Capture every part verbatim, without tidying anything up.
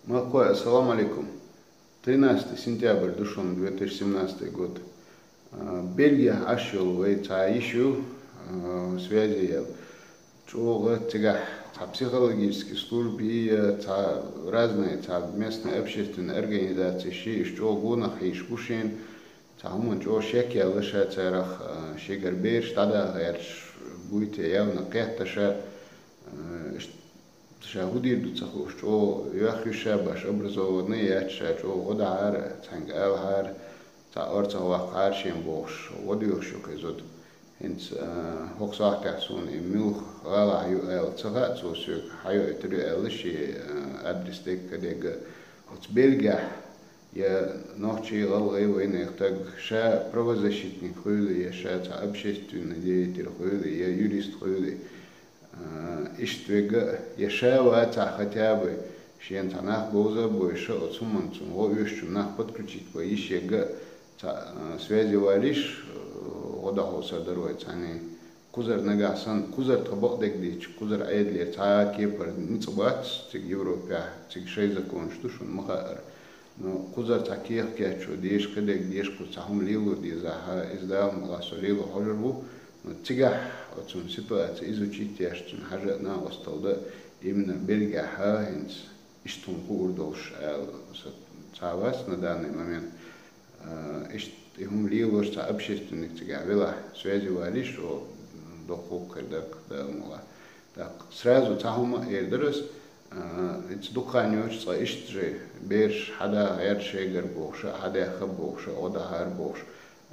Махкой, ассаламу алейкум. Тринадцатый сентябрь ду шуна, две тысячи семнадцатый год. А, Бельгехь Ӏаш йолу вай цхьа йиш ю, а, связи ял. ЧӀогӀа цигахь цхьа психологический служби я, цхьа разные, цхьа местные общественные организации ши, иш чӀогӀа гонах хьийш бу шен. Цхьа хӀуманна чӀогӀа шек яьлла ша царах, а, шегара бераш дӀадахарш буй те явна кхетта ша, а, ш-, ша хӀу дийр ду ца хууш, чӀогӀа йоьхна ю ша баш, образованный яц ша, чӀогӀа гӀо дахьара, цхьаьнга алахьара, цхьа орцах ваккхахьара шен бохуш, гӀо доьхуш ю кхин зуда. ХӀинца, а, хӀокху сохьтехь суна и муьлха гӀалахь ю аьлла ца хаьа, цо соьга хьайоуьйтур ю аьлла шен, а, адрес дерг а дерг а. Оцу Бельгехь я нохчий, гӀалгӀай, вайнехан стаг ша правозащитник хуьлий, я ша цхьа общественный деятель хуьлий, я юрист хуьлий, а, иштта вега а, я ша вацахь хотя бы, шена цхьа нах бовза а бой, ша оцу хӀуманна цунна гӀо оьшучунна нах подключить бой, йиш егга а цхьа, а, связи валийш, а, гӀо дӀахьовсар дара вай цхьаьний. Кхузара нагахь санна, кхузара тхан бакъдерг дийцча, кхузара Ӏедалера цхьа а кепара ницкъ бац цига Европехь, цига шайн законаш ду, шуна ма хаъара. Но кхузара цхьа кехат кечъян дезаш, кхидерг дезаш, кхуза цхьа хӀума лело дезахь, иза Дала мукъалахь со лело хьожур ву. Но цигахь оцунна ситуация изучить еш, цунна хьажа а, накъосталла дан а, именно Бельгехь хӀинца иштта хӀума хуур долуш аьлла, сан цхьа а вац на данный момент. А, иштта и хӀума лелош цхьа общественник цигахь велахь, связи валийш, о, доккха гӀуллакх хир дара Дала мукъалахь. ТӀаккха сразу цхьа хӀума а эр дара ас, а, иза дукха хан йоцуш цкъа иштта же бераш хьадахарш шегара бохуш а, хьадаьхна бохуш а, гӀо дахьара бохуш.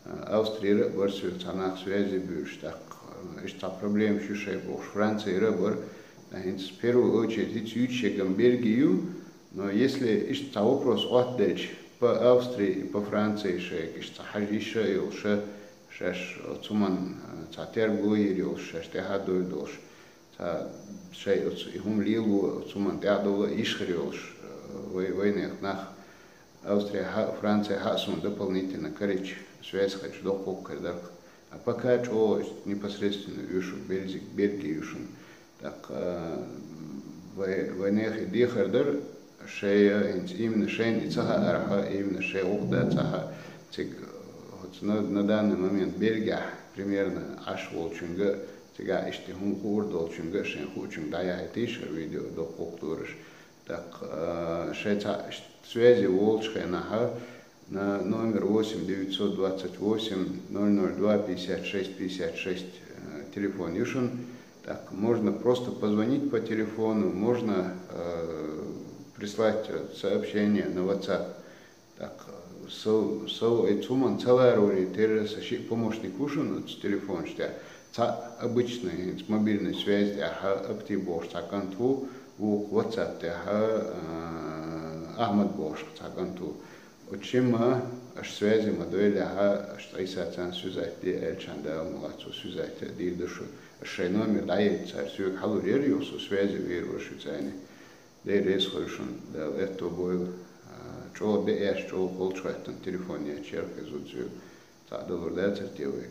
А, Австрера а бара соьга цхьа нах связи буьйлуш, тӀаккха, а, иштта цхьа проблемаш ю шайн бохуш, Францера а бара. ТӀаккха хӀинца в первую очередь хӀинца юьйцуш ерг-м Бельги ю, но если иштта цхьа вопрос Ӏоттаделча, по Австрии и по Франции шайга иштта цхьа хьажа йиш а йолуш, шаьш оцу хӀуманна, а, цхьа терго йийр йолуш, шаьш тӀаьхьа а довр долуш, цхьа шайн оцу и хӀума лело, оцу хӀуманна тӀаьхьадовла а йиш хир йолуш, а, вай, вайнехан нах Австрехь а, Францехь а суна дополнительно карийча, связь хилча, доккха гӀуллакх хир дара. А пока чӀогӀа непосредственно оьшу Бельги, Бельги ю шуна. ТӀаккха, а, вай, вайнехан дехар дара, шайн, хӀинца именно шайна и ца хаьарх, именно шайн гӀуллакх дан ца хаьа, цига, оцу на, на данный момент Бельгехь примерно Ӏаш волчуьнга, цигахь иштта хӀума хуур долчуьнга, шайн хуучуьнга дӀаяхьийтийша хӀара видео, доккха гӀуллакх дора аш. ТӀаккха, а, шайн цхьа связи волчу хенахь, на номер восемь девятьсот двадцать восемь ноль ноль два пятьдесят шесть пятьдесят шесть, э, телефон ю шуна. Так, можно просто позвонить по телефону, можно, э, прислать, э, сообщение на WhatsApp. Так, э, со, со, э, цуман ца ларваре, терра сан шиъ помощник ву шуна оцу телефонаш тӀехь. Цхьаъ обычный, хӀинца мобильный связь тӀехь Апти бохуш цхьа кӀант ву, вукху WhatsApp тӀехь, э, Ахьмад бохуш цхьа кӀант ву. Оцу шимма аш связи ма дойлехьа, аш Ӏийса царна связать де аьлча, Дала мукъалахь цо связать а дийр ду шу. Аш шайн номер дӀаелча цара соьга хьалур яра юха со связи вер вара шуьца аьлла. Дела реза хуьлда шуна, Дала аьтто бойла. А, чӀогӀа деаш, чӀогӀа холчухӀоьттина телефон ечу яра кхин зуда соьга. Цхьаъ далур дацара те вайга?